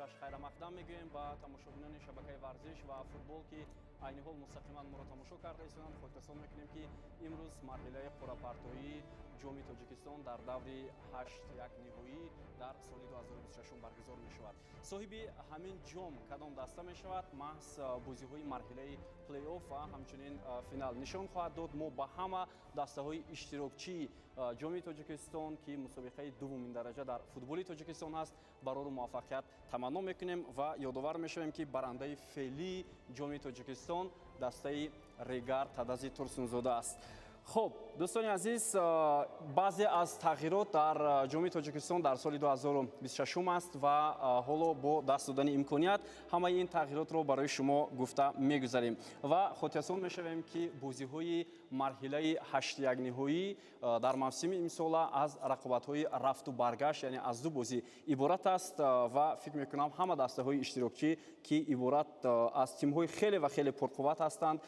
2026 хайрамақдам мегӯем ба тамошобинони шабакаи варзиш ва футбол, ки айни ҳол мустақиман моро тамошо карда истоданд. Хотиррасон мекунем, ки имрӯз марҳилаи қуръапартоии Ҷоми Тоҷикистон дар даври 8-1 ниҳоӣ дар соли 2026 баргузор мешавад. Соҳиби ҳамин ҷом кадом даста мешавад, маҳз бозиҳои марҳилаи плей-офф ва ҳамчунин финал нишон хоҳад дод. Мо ба ҳама дастаҳои иштирокчии Ҷоми Тоҷикистон, ки мусобиқаи дуввумин дараҷа дар футболи Тоҷикистон аст, барору муваффақият таманно мекунем ва ёдовар мешавем, ки барандаи феълии Ҷоми Тоҷикистон дастаи Регар Тадази Турсунзода аст. Хуб, дӯстони азиз, баъзе аз тағйирот дар Ҷоми Тоҷикистон дар соли 2026 аст ва ҳоло бо даст додани имконият ҳамаи ин тағйиротро барои шумо гуфта мегузарем ва хотиррасон мешавем, ки бозиҳои марҳилаи ҳаштякниҳоӣ дар мавсими имсола аз рақобатҳои рафту баргашт, яъне аз ду бозӣ иборат аст. Ва фикр мекунам, ҳама дастаҳои иштирокчӣ, ки иборат аз тимҳои хеле ва хеле пурқувват ҳастанд,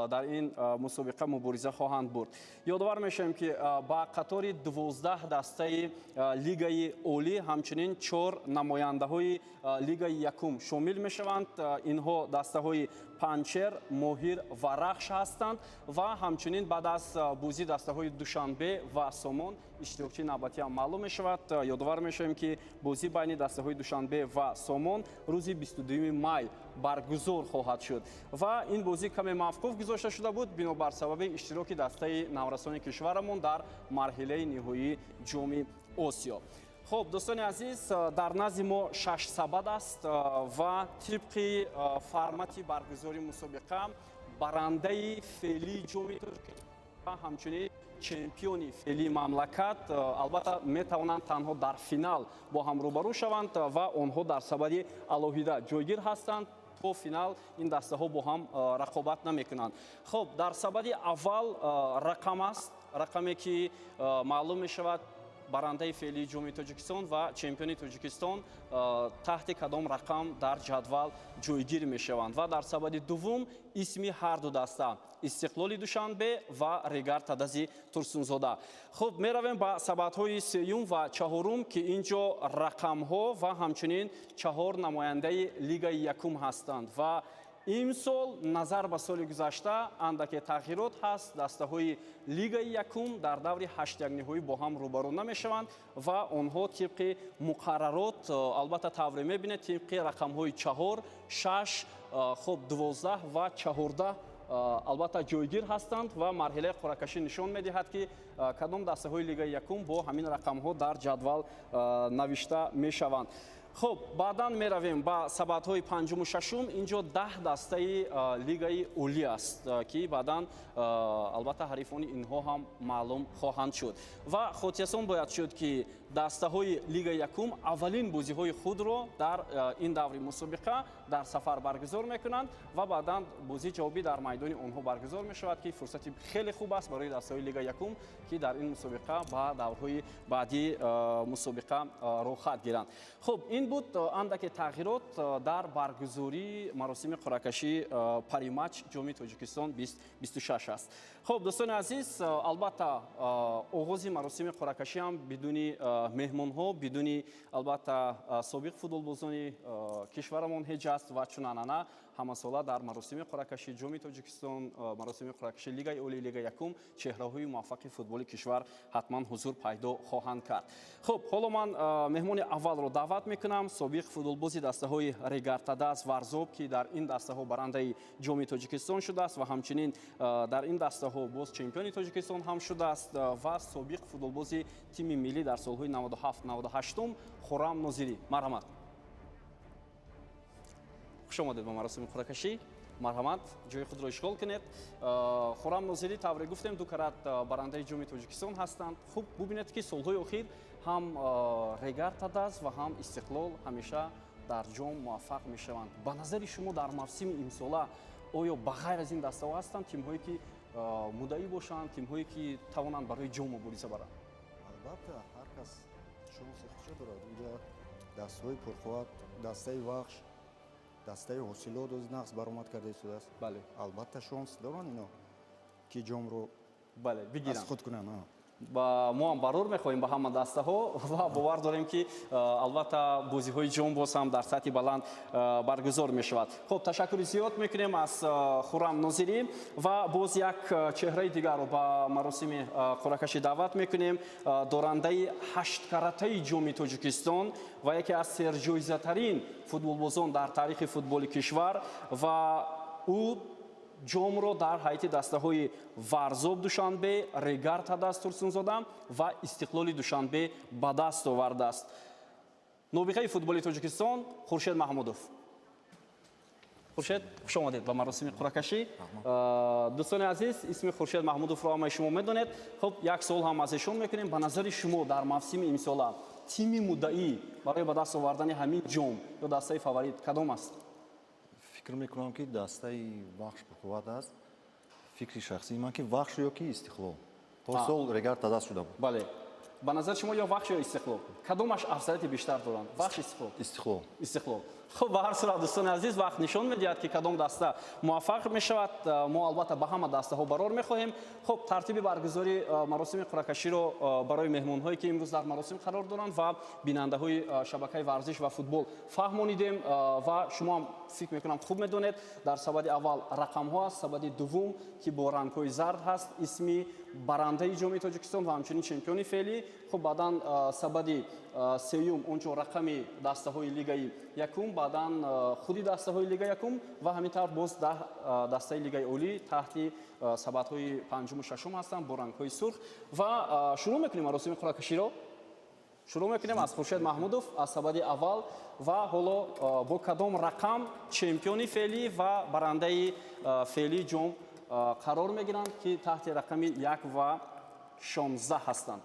дар ин мусобиқа мубориза хоҳанд бурд. Ёдовар мешавем, ки ба қатори 12 дастаи Лигаи Олӣ ҳамчунин чор намояндаҳои Лигаи Якум шомил мешаванд. Инҳо дастаҳои Панҷшер, Моҳир ва Рахш ҳастанд ва ҳамчунин баъд аз бозии дастаҳои Душанбе ва Сомон иштирокчии навбатӣ ҳам маълум мешавад. Ёдовар мешавем, ки бозӣ байни дастаҳои Душанбе ва Сомон рӯзи 22 май баргузор хоҳад шуд ва ин бозӣ каме мавқуф гузошта шуда буд бинобар сабаби иштироки дастаи наврасони кишварамон дар марҳилаи ниҳоии Ҷоми Осиё. Хуб, дӯстони азиз, дар назди мо шаш сабад аст ва тибқи формати баргузории мусобиқа барандаи феълии Ҷоми Тоҷикистон ва ҳамчунин чемпиони феълии мамлакат албатта метавонанд танҳо дар финал бо ҳам рӯбарӯ шаванд ва онҳо дар сабади алоҳида ҷойгир ҳастанд. То финал ин дастаҳо бо ҳам рақобат намекунанд. Хуб, дар сабади аввал рақам аст, рақаме ки маълум мешавад барандаи феълии Ҷоми Тоҷикистон ва чемпиони Тоҷикистон таҳти кадом рақам дар ҷадвал ҷойгир мешаванд. Ва дар сабади дуввум исми ҳарду даста: Истиқлоли Душанбе ва Регар Тадази Турсунзода. Хуб, меравем ба сабадҳои сеюм ва чаҳорум, ки ин ҷо рақамҳо ва ҳамчунин чаҳор намояндаи Лигаи Якум ҳастанд. Ва имсол назар ба соли гузашта андаке тағйирот ҳаст: дастаҳои Лигаи Якум дар даври ҳаштякниҳоӣ бо ҳам рӯбарӯ намешаванд ва онҳо тибқи муқаррарот, албатта тавре мебинед, тибқи рақамҳои 4, 6, хуб, 12 ва 14 албатта ҷойгир ҳастанд. Ва марҳилаи қуръакашӣ нишон медиҳад, ки кадом дастаҳои Лигаи Якум бо ҳамин рақамҳо дар ҷадвал навишта мешаванд. Хуб, баъдан меравем ба сабадҳои панҷуму шашум. Ин ҷо 10 дастаи Лигаи Олӣ аст, ки баъдан албатта ҳарифони инҳо ҳам маълум хоҳанд шуд. Ва хотиррасон бояд шуд, ки дастаҳои Лигаи Якум аввалин бозиҳои худро дар ин даври мусобиқа дар сафар баргузор мекунанд ва баъдан бозии ҷавобӣ дар майдони онҳо баргузор мешавад, ки фурсати хеле хуб аст барои дастаҳои Лигаи Якум, ки дар ин мусобиқа ба даврҳои баъдии мусобиқа роҳхат гиранд. Хуб, ин буд андаке тағйирот дар баргузории маросими қуръакашии париматч Ҷоми Тоҷикистон 2026 аст. Хуб, дӯстони азиз, албатта оғози маросими қуръакашӣ ҳам бидуни меҳмонҳо, бидуни албатта собиқ футболбозони кишварамон ҳеҷ аст. Ва чун анъана ҳамасола дар маросими қуръакашии Ҷоми Тоҷикистон, маросими қуръакашии Лигаи Олии Лигаи Якум чеҳраҳои муваффақи футболи кишвар ҳатман ҳузур пайдо хоҳанд кард. Хуб, ҳоло ман меҳмони аввалро даъват мекунам: собиқ футболбози дастаҳои Регар-ТадАЗ, Варзоб, ки дар ин дастаҳо барандаи Ҷоми Тоҷикистон шудааст ва ҳамчунин дар ин дастаҳо боз чемпиони Тоҷикистон ҳам шудааст, ва собиқ футболбози тими миллӣ дар солҳои 97, 98, Хуррам Нозирӣ. Марҳамат, хуш омадед ба маросими қуръакашӣ. Марҳамат, ҷои худро ишғол кунед. Хуррам Нозирӣ, тавре гуфтем, ду карат барандаи Ҷоми Тоҷикистон ҳастанд. Хуб, бубинед, ки солҳои охир ҳам Регар Тадаз ва ҳам Истиқлол ҳамеша дар ҷом муваффақ мешаванд. Ба назари шумо, дар мавсими имсола оё ба ғайр аз ин дастаҳо ҳастанд тимҳое, ки муддаӣ бошанд, тимҳое, ки тавонанд барои ҷом мубориза баранд? Албатта, ҳар кас шонси худшо дорад. Инҷа дастаҳои пурқувват, дастаи Вахш, дастаи Ҳосилот оз нағз баромад карда истодааст. Албатта, шонс доранд ино, ки ҷомро бале аз бигиранд. худ кунанд. Ба мо ҳам барор мехоҳем ба ҳама дастаҳо ва бовар дорем, ки албатта бозиҳои ҷом боз ҳам дар сатҳи баланд баргузор мешавад. Хуб, ташаккури зиёд мекунем аз Хуррам Нозирӣ ва боз як чеҳраи дигарро ба маросими қуръакашӣ даъват мекунем, дорандаи ҳашткаратаи ҷоми Тоҷикистон ва яке аз серҷоизатарин футболбозон дар таърихи футболи кишвар, ва ӯ ҷомро дар ҳайати дастаҳои Варзоб Душанбе, Регар Тадас Турсунзода ва Истиқлоли Душанбе ба даст овардааст. Нобиғаи футболи Тоҷикистон Хуршед Маҳмудов. Хуршед, хуш омадед ба маросими қуръакашӣ. Дӯстони азиз, исми Хуршед Маҳмудовро ҳамаи шумо медонед. Хуб, як суол ҳам аз эшон мекунем. Ба назари шумо, дар мавсими имсола тими муддаӣ барои ба даст овардани ҳамин ҷом ё дастаи фаворит кадом аст? Фикр мекунам, ки дастаи Вахш пурқувват аст. Фикри шахсии ман, ки Вахш ё ки Истиқлол. Порсол Регар Тадас шуда буд. Бале, ба назари шумо ё Вахш, ё Истиқлол, кадомаш афзалияти бештар доранд? Вахш, Истиқлол? Истиқлол. Истиқлол. Хуб, ба ҳар сурат, дӯстони азиз, вақт нишон медиҳад, ки кадом даста муваффақ мешавад. Мо албатта ба ҳама дастаҳо барор мехоҳем. Хуб, тартиби баргузории маросими қуръакаширо барои меҳмонҳое, ки имрӯз дар маросим қарор доранд, ва бинандаҳои шабакаи варзиш ва футбол фаҳмонидем ва шумо ҳам, фикр мекунам, хуб медонед. Дар сабади аввал рақамҳо аст, сабади дуввум, ки бо рангҳои зард ҳаст, исми барандаи ҷоми Тоҷикистон ва ҳамчунин чемпиони феълӣ. Хуб, баъдан сабади сеюм, он ҷо рақами дастаҳои лигаи якум, баъдан худи дастаҳои лигаи якум ва ҳамин тавр боз 10 дастаи лигаи олӣ таҳти сабадҳои панҷуму шашум ҳастанд бо рангҳои сурх. Ва шурӯъ мекунем маросими қуръакаширо, шурӯъ мекунем аз Хуршед Маҳмудов, аз сабади аввал. Ва ҳоло бо кадом рақам чемпиони феълӣ ва барандаи феълии ҷом қарор мегиранд, ки таҳти рақами 1 ва 16 ҳастанд?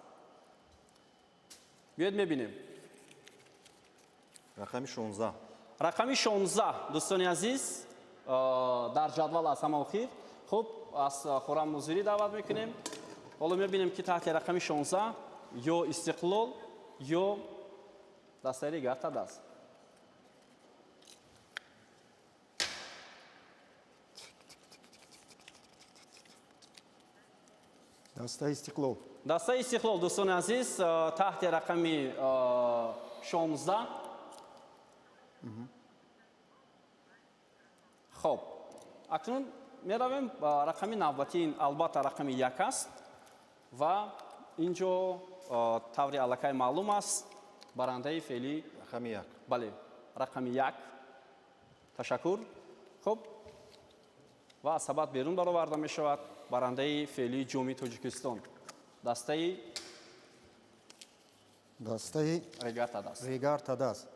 Биёед мебинем. Рақами 16. Рақами 16, дӯстони азиз, дар ҷадвал аз ҳама охир. Хуб, аз Хуррам Нозирӣ даъват мекунем. Ҳоло мебинем, ки таҳти рақами 16 ё Истиқлол, ё дастаи Регар Тадас. Дастаи Истиқлол. Дастаи Истиқлол, дӯстони азиз, таҳти рақами 16. Хоб, акнун меравем ба рақами навбатӣ. Ин албатта рақами 1 аст ва ин ҷо таври аллакай маълум аст, барандаи феълӣ. Рақами 1. Бале, рақами 1. Ташаккур. Хуб, ва аз сабад берун бароварда мешавад барандаи феълии ҷоми Тоҷикистон, дастаи Дастаи Регар Тадас. Регар Тадас.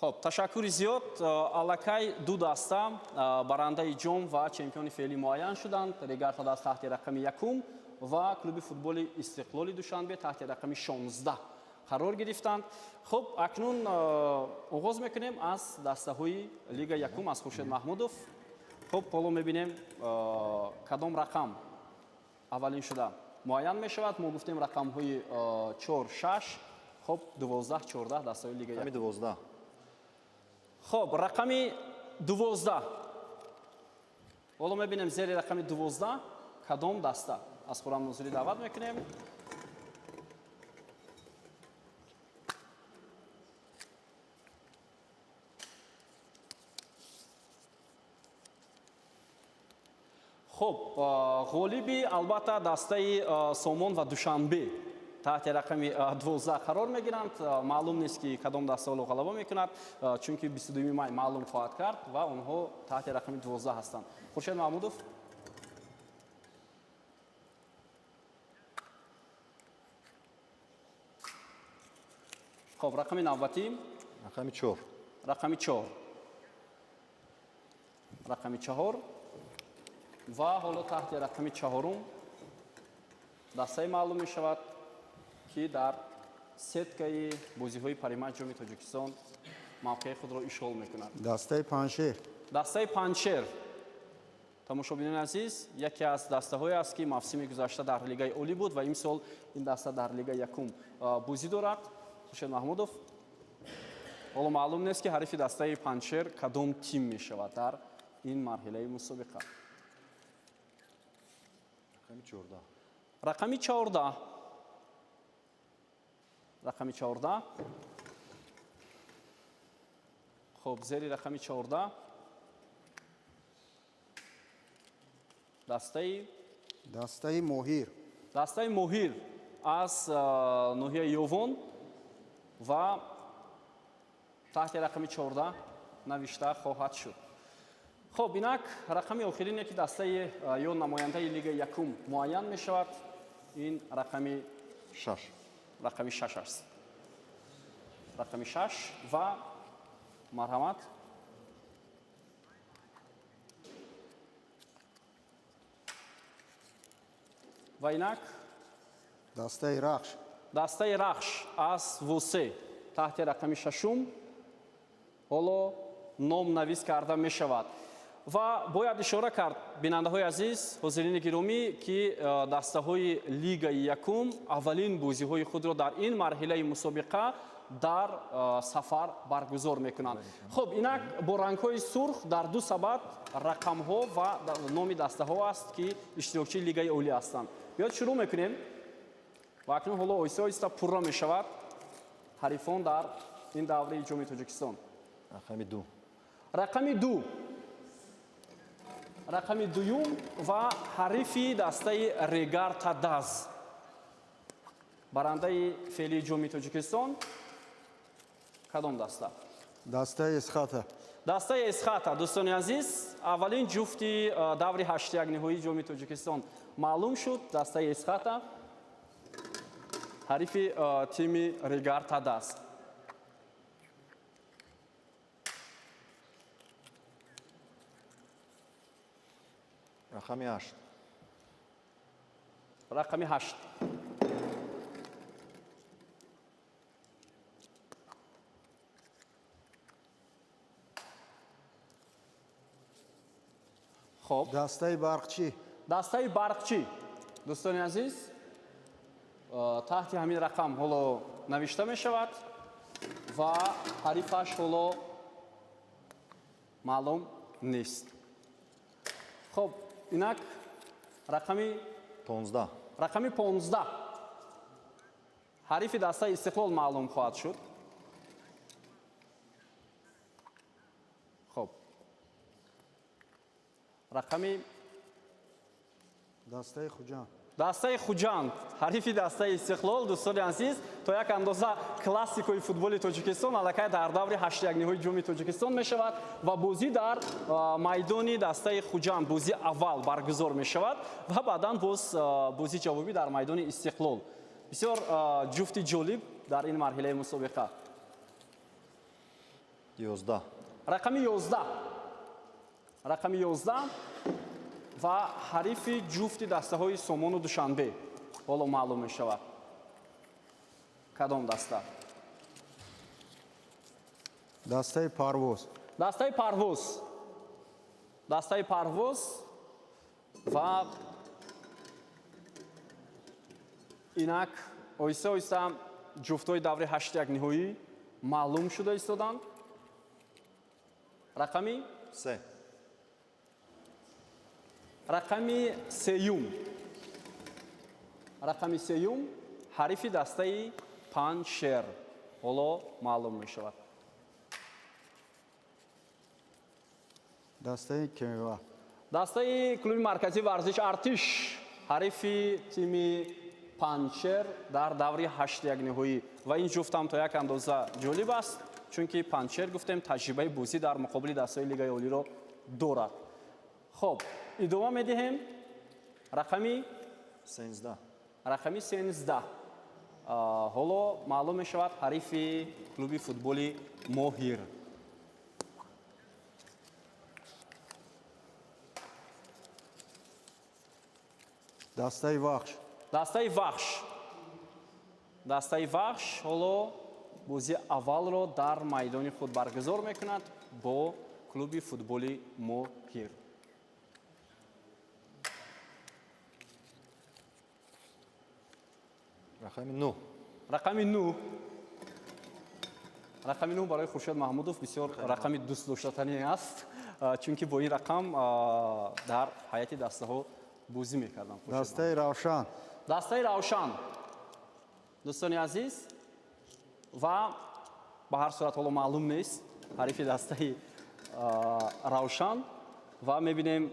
Хоб, ташаккури зиёд. Аллакай ду даста барандаи ҷом ва чемпиони феълӣ муайян шуданд. Регар Тадас таҳти рақами якум ва клуби футболи Истиқлоли Душанбе таҳти рақами 16 қарор гирифтанд. Хуб, акнун оғоз мекунем аз дастаҳои лига якум, аз Хуршед Маҳмудов. Хуб, ҳоло мебинем, кадом рақам аввалин шуда муайян мешавад. Мо гуфтем рақамҳои 4, 6, хуб, 12, 14, дастаҳои лига Рақами якум. 12. Хуб, рақами 12. Ҳоло мебинем, зери рақами 12 кадом даста. Аз Хуррам Нозирӣ даъват мекунем. Хуб, ғолиби албатта дастаи Сомон ва Душанбе таҳти рақами 12 қарор мегиранд. Маълум нест, ки кадом даста ҳоло ғалаба мекунад, чунки 22 май маълум хоҳад кард, ва онҳо таҳти рақами 12 ҳастанд. Хуршед Маҳмудов. Хуб, рақами навбатӣ. Рақами 4. Рақами 4, рақами 4. Ва ҳоло таҳти рақами чаҳорум дастае маълум мешавад, ки дар сеткаи бозиҳои париматч ҷоми Тоҷикистон мавқеи худро ишғол мекунад. Дастаи Панҷшер. Дастаи Панҷшер. Тамошобинони азиз, яке аз дастаҳое аст, ки мавсими гузашта дар лигаи олӣ буд ва имсол ин даста дар лигаи якум бозӣ дорад. Хуршед Маҳмудов, ҳоло маълум нест, ки ҳарифи дастаи Панҷшер кадом тим мешавад дар ин марҳилаи мусобиқа. Рақами 14. Рақами 14. Рақами 14. Хуб, зери рақами 14 дастаи Моҳир. Дастаи Моҳир аз ноҳияи Ёвон ва таҳти рақами 14 навишта хоҳад шуд. Хуб, инак рақами охирине, ки дастаи ё намояндаи лигаи якум муайян мешавад, ин рақами 6. Рақами 6 аст. Рақами 6 ва марҳамат. Ва инак дастаи Рахш. Дастаи Рахш аз Восе таҳти рақами шашум ҳоло ном навис карда мешавад. Ва бояд ишора кард, бинандаҳои азиз, ҳозирини гиромӣ, ки дастаҳои лигаи якум аввалин бозиҳои худро дар ин марҳилаи мусобиқа дар сафар баргузор мекунанд. Хуб, инак бо рангҳои сурх дар ду сабат рақамҳо ва номи дастаҳо аст, ки иштирокчии лигаи олӣ ҳастанд. Биёд шурӯъ мекунем ва акнун ҳоло оҳиста оҳиста пурра мешавад ҳарифон дар ин давраи Ҷоми Тоҷикистон. Рақами 2. Рақами 2. Рақами дуюм ва ҳарифи дастаи Регар Тадаз. Барандаи феълии Ҷоми Тоҷикистон кадом даста? Дастаи Эсхата. Дастаи Эсхата, дӯстони азиз, аввалин ҷуфти даври ҳаштякниҳоии Ҷоми Тоҷикистон маълум шуд. Дастаи Эсхата ҳарифи тими Регар Тадаз. Рақами 8. Рақами 8. Хоб. Дастаи Барқчӣ. Дастаи Барқчӣ. Дӯстони азиз, таҳти ҳамин рақам ҳоло навишта мешавад ва ҳарифаш ҳоло маълум нест. Хоб, инак рақами 15. Рақами 15. Ҳарифи дастаи Истиқлол маълум хоҳад шуд. Хоб. Рақами дастаи Хуҷанд. Дастаи Хуҷанд, ҳарифи дастаи Истиқлол, дӯстони азиз, то як андоза классикои футболи Тоҷикистон аллакай дар даври ҳаштякниҳои Ҷоми Тоҷикистон мешавад ва бозӣ дар майдони дастаи Хуҷанд бозии аввал баргузор мешавад ва баъдан боз бозии ҷавобӣ дар майдони Истиқлол. Бисёр ҷуфти ҷолиб дар ин марҳилаи мусобиқа. 11. Рақами 11. Рақами 11 ва ҳарифи ҷуфти дастаҳои Сомону Душанбе ҳоло маълум мешавад. Кадом даста? Дастаи Парвоз. Дастаи Парвоз. Дастаи Парвоз ва инак оҳиста оҳиста ҷуфтҳои даври ҳаштяк ниҳоӣ маълум шуда истоданд. Рақами 3. Рақами сеюм. Рақами сеюм ҳарифи дастаи Панҷшер ҳоло маълум мешавад. Дастаи Кемева. Дастаи клуби марказии варзиш Артиш ҳарифи тими Панҷшер дар даври ҳаштякниҳоӣ ва ин ҷуфтам то як андоза ҷолиб аст, чунки Панҷшер гуфтем таҷрибаи бозӣ дар муқобили дастаҳои лигаи олиро дорад. Хоб, идома медиҳем. Рақами 13. Рақами 13. Ҳоло маълум мешавад ҳарифи клуби футболи Моҳир. Дастаи Вахш. Дастаи Вахш. Дастаи Вахш ҳоло бозии аввалро дар майдони худ баргузор мекунад бо клуби футболи Моҳир. Рақами 9. Рақами 9. Рақами 9 барои Хуршед Маҳмудов бисёр рақами дӯстдоштатаре аст, чунки бо ин рақам дар ҳайати дастаҳо Бозӣ мекарданд. Дастаи Равшан. Дастаи Равшан, дӯстони азиз, ва ба ҳар сурат ҳоло маълум нест ҳарифи дастаи Равшан, ва мебинем,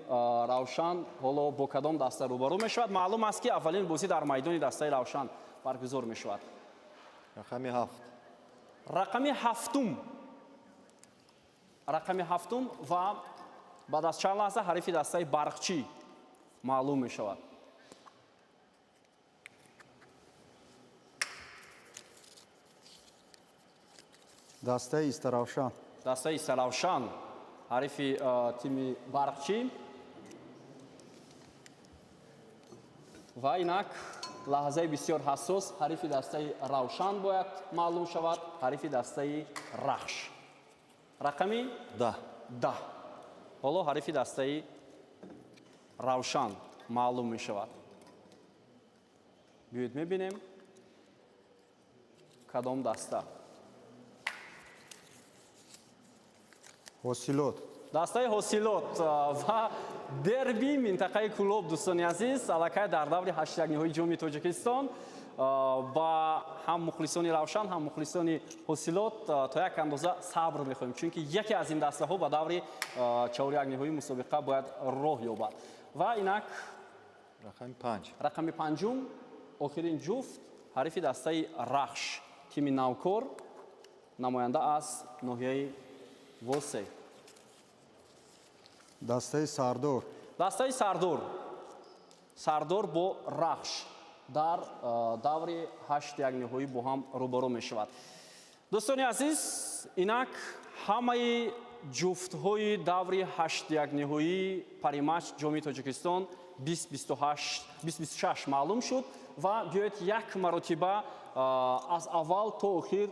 Равшан ҳоло бо кадом даста рӯбарӯ мешавад. Маълум аст, ки аввалин бозӣ дар майдони дастаи Равшан баргузор мешавад. Рақами 7. Рақами ҳафтум, рақами ҳафтум, ва баъд аз чанд лаҳза ҳарифи дастаи Барқчӣ маълум мешавад. Дастаи Истаравшан. Дастаи Истаравшан ҳарифи тими Барқчӣ. Ва инак лаҳзаи бисёр ҳассос: ҳарифи дастаи Равшан бояд маълум шавад, ҳарифи дастаи Рахш. Рақами 10. 10. Ҳоло ҳарифи дастаи Равшан маълум мешавад. Биёед мебинем, кадом даста. Ҳосилот. Дастаи Ҳосилот ва дерби минтақаи Кӯлоб. Дӯстони азиз, аллакай дар даври ҳаштякниҳои Ҷоми Тоҷикистон ба ҳам мухлисони Равшан, ҳам мухлисони Ҳосилот то як андоза сабр мехоҳем, чунки яке аз ин дастаҳо ба даври чорякниҳои мусобиқа бояд роҳ ёбад. Ва инак Рақами 5. Рақами панҷум, охирин ҷуфт, ҳарифи дастаи Рахш, тими навкор, намоянда аз ноҳияи Восе. Дастаи Сардор. Дастаи Сардор. Сардор бо Рахш дар даври ҳаштякниҳоӣ бо ҳам рӯбарӯ мешавад. Дӯстони азиз, инак ҳамаи ҷуфтҳои даври ҳаштякниҳоии париматч Ҷоми Тоҷикистон 2026 маълум шуд. Ва биёед, як маротиба аз аввал то охир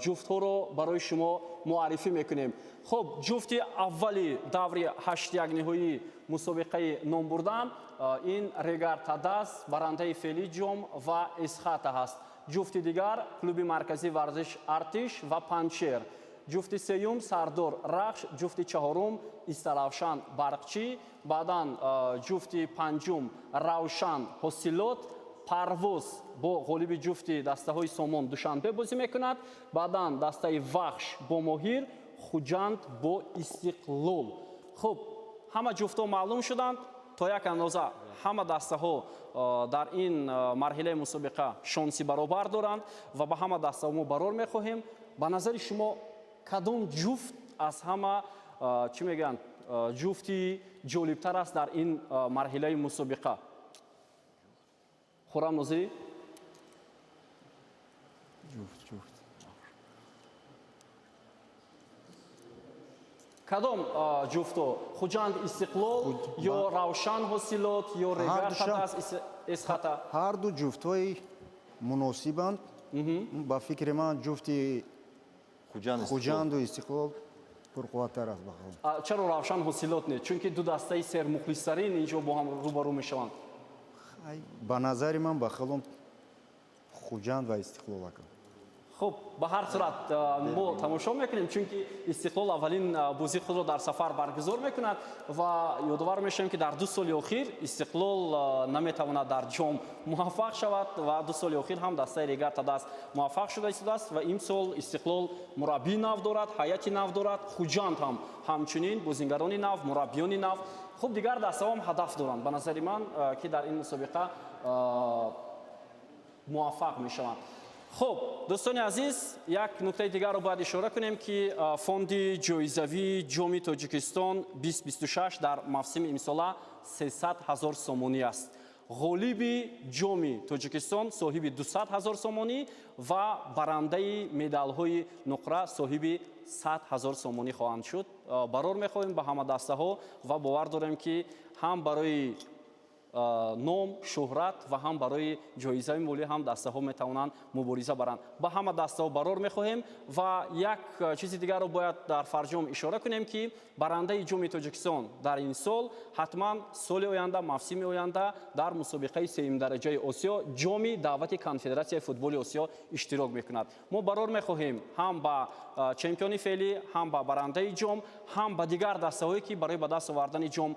ҷуфтҳоро барои шумо муаррифӣ мекунем. Хуб, ҷуфти аввали даври ҳаштякниҳоии мусобиқаи номбурдан ин Регар Тадаз, барандаи феълии ҷом, ва Эсхата ҳаст. Ҷуфти дигар клуби марказии варзиш Артиш ва Панҷшер. Ҷуфти сеюм Сардор Рахш, ҷуфти чаҳорум Истаравшан Барқчӣ, баъдан ҷуфти панҷум Равшан Ҳосилот, Парвоз бо ғолиби ҷуфти дастаҳои Сомон Душанбе бозӣ мекунад, баъдан дастаи Вахш бо Моҳир, Хуҷанд бо Истиқлол. Хуб, ҳама ҷуфтҳо маълум шуданд. То як андоза ҳама дастаҳо дар ин марҳилаи мусобиқа шонси баробар доранд ва ба ҳама дастаҳо мо барор мехоҳем. Ба назари шумо, кадом ҷуфт аз ҳама, чӣ мегӯянд, ҷуфти ҷолибтар аст дар ин марҳилаи мусобиқа? Хуррам Нозирӣ? Ҷуфт. Кадом ҷуфто: Хуҷанд Истиқлол ё Равшан Ҳосилот ё Регар Тадаз Эсхата? Ҳар ду ҷуфтҳои муносибанд. Ба фикри ман, ҷуфти Хуҷанду Истиқлол пурқувваттар аст. Ба чаро Равшан Ҳосилот не? Чунки ду дастаи сермухлистарин инҷо бо ҳам рӯбарӯ мешаванд. Ба назари ман, ба хилом Хуҷанд ва Истиқлол ака. Хуб, ба ҳар сурат мо тамошо мекунем, чунки Истиқлол аввалин бозии худро дар сафар баргузор мекунад. Ва ёдовар мешавем, ки дар 2 соли охир Истиқлол наметавонад дар ҷом муваффақ шавад ва 2 соли охир ҳам дастаи Регар Тадаз муваффақ шуда истодааст. Ва имсол Истиқлол мураббии нав дорад, ҳайати нав дорад, Хуҷанд ҳам ҳамчунин бозингарони нав, мураббиёни нав. Хуб, дигар дастаҳо ҳам ҳадаф доранд, ба назари ман, ки дар ин мусобиқа муваффақ мешаванд. Хуб, дӯстони азиз, як нуктаи дигарро бояд ишора кунем, ки фонди ҷоизавии Ҷоми Тоҷикистон 2026 дар мавсими имсола 300 ҳазор сомонӣ аст. Ғолиби Ҷоми Тоҷикистон соҳиби 200 ҳазор сомонӣ ва барандаи медалҳои нуқра соҳиби 100 ҳазор сомонӣ хоҳанд шуд. Барор мехоҳем ба ҳама дастаҳо ва бовар дорем, ки ҳам барои ном, шӯҳрат ва ҳам барои ҷоизаи молӣ ҳам дастаҳо метавонанд мубориза баранд. Ба ҳама дастаҳо барор мехоҳем. Ва як чизи дигарро бояд дар фарҷом ишора кунем, ки барандаи Ҷоми Тоҷикистон дар ин сол ҳатман соли оянда, мавсими оянда дар мусобиқаи сеюмдараҷаи Осиё, ҷоми даъвати Конфедератсияи футболи Осиё иштирок мекунад. Мо барор мехоҳем ҳам ба чемпиони феълӣ, ҳам ба барандаи ҷом, ҳам ба дигар дастаҳое, ки барои ба даст овардани ҷом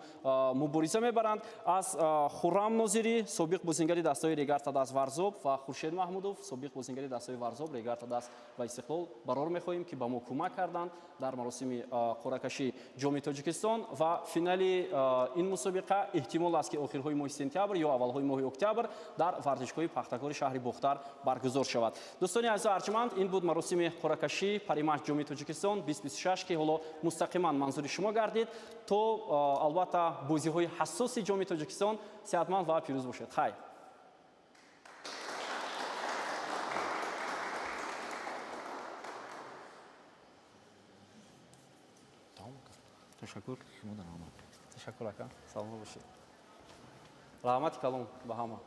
мубориза мебаранд. Аз Хуррам Нозирӣ, собиқ бозингари дастаҳои Регар-ТадАЗ, Варзоб, ва Хуршед Маҳмудов, собиқ бозингари дастаҳои Варзоб, Регар-ТадАЗ ва Истиқлол, барор мехоҳем, ки ба мо кӯмак карданд дар маросими қуръакашии Ҷоми Тоҷикистон. Ва финали ин мусобиқа эҳтимол аст, ки охирҳои моҳи сентябр ё аввалҳои моҳи октябр дар варзишгоҳи Пахтакори шаҳри Бохтар баргузор шавад. Дӯстони азизу арҷманд, ин буд маросими қуръакашӣ париматч Ҷоми Тоҷикистон 2026, ки ҳоло мустақиман манзури шумо гардид. То албатта бозиҳои ҳассоси Ҷоми Тоҷикистон, сеҳатманд ва пирӯз бошед. Хайр. Ташаккур. Ташаккур, ака, саломат бошед. Раҳмати калон ба ҳама.